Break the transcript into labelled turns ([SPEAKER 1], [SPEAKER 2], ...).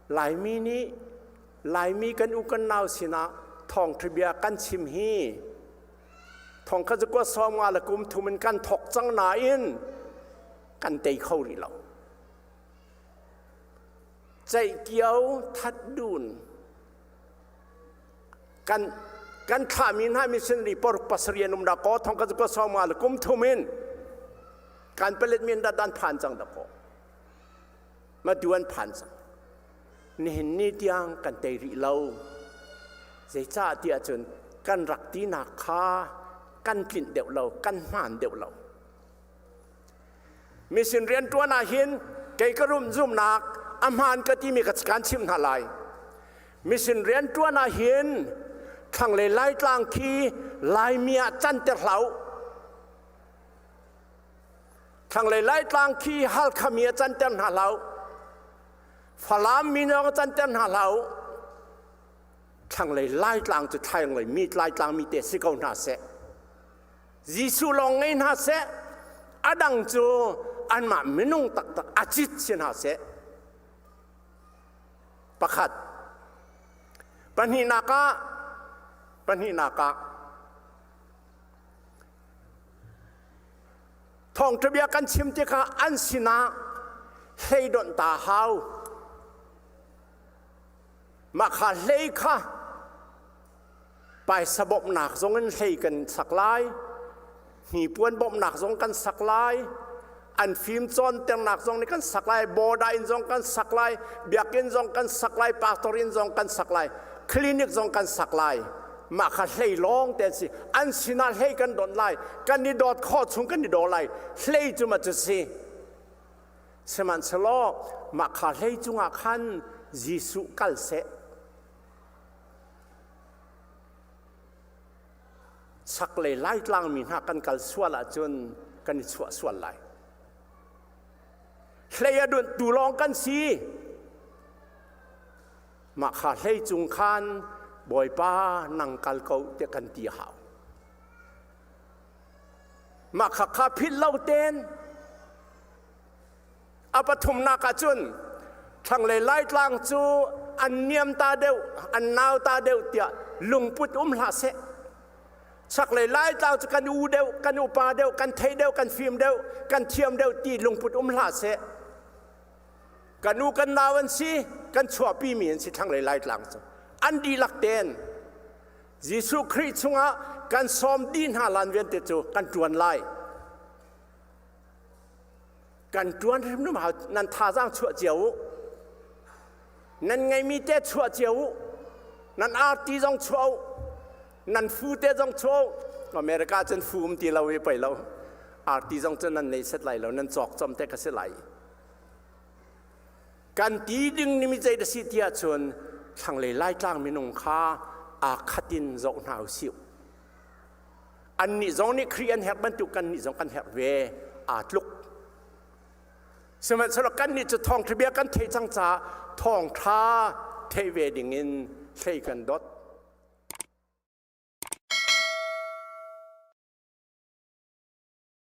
[SPEAKER 1] Laimi nih Laimi kan u kan nau sinah thawngṭha bia kan chim hi thong kha cu sawm nga le kum thum in kan thok cang nain kan tei kho rih lo. Ceihkio that dun kan kan thlahmi hna missionary poruk pasarih an um dah kaw thong kha cu sawm nga le kum thum in kan palet min dah dan phan cang dah kaw matu an phan cang nihin ni tiang kan tei rih lo zeicah tiah cun kan rak tinak kha kan tlinh deuh lo kan hmaan deuh lo Mission rianṭuan ah hin kei ka rum zumnak a hmaan ka timi ka kan chimh hna lai. Mission rianṭuan ah hin thlanglei Laitlang khi Laimi ah canter hlah u. Thlanglei Laitlang khi Halkha mi ah canter hna hlah u. Falam mi lawng canter hna hlah u. Thlanglei Laitlang cu thlanglei mi Laitlang mi te si ko hna seh. Jesuh lawng ngei hna seh, a dang cu anmah minung taktak a cit si hna seh. Pakhat. Pahnihnak ah, pahnihnak ah, thawngṭha bia kan chim tikah an sinah hleidonh ta hau. Mah kha hlei kha Paisa bawmhnak zong in hlei kan sak lai, hnipuan bawmhnak zong kan sak lai, an fim cawnternak zong nih kan sak lai, border inn zong kan sak lai, biakinn zong kan sak lai, pastor inn zong kan sak lai, clinic zong kan sak lai. Mah kha hlei lawng te an si. An sinah hlei kan dawt lai. Kan i dawt khawh chung kan i daw lai. Hlei cu ma cu si. Sihmanhsehlaw mah kha hlei cungah khan Jesuh kal seh. Chaklei Laitlang mi hna kan kal sual ahcun kan i chuah sual lai. Hlei a dunh tu lawng kan si. Mah kha hlei cung khan Bawipa nang kal ko tiah kan ti hau. Mah kha kha philh lo ten A pathumnak ah cun thlanglei Laitlang cu an niam ta deuh, an nau ta deuh tiah lungput um hlah seh. Chaklei Laitlang cu kan u deuh, kan upa deuh, kan thei deuh, kan fim deuh, kan thiam deuh ti lungput um hlah seh. Kan u kan nau an si, kan chuahpi mi an si thlanglei Laitlang cu. An dihlak tein Jesuh Khrih chungah kan sawm dih hna lan vialte cu kan ṭuan lai. Kan ṭuan hrimhrim hau nan thazaang chuah cio u. Nan ngeimi te chuah cio u. Nan arti zong chuah u. Nan fu te zong chuah u. America cun fu um ti lo i pei lo. Arti zong cun nan nei set lai lo, nan cawk chom te ka si lai. Kan ti ding nimi zei da si ti ahcun thlanglei Laitlang minung kha aa khat in zoh hna u sih. Annih zong nih Khrih an herh bantuk kannih zong kan herh ve aa tluk. Sihmanhsehlaw kannih cu thawngṭha bia kan theih cang caah thawngṭha theih ve dingin hlei kan dot.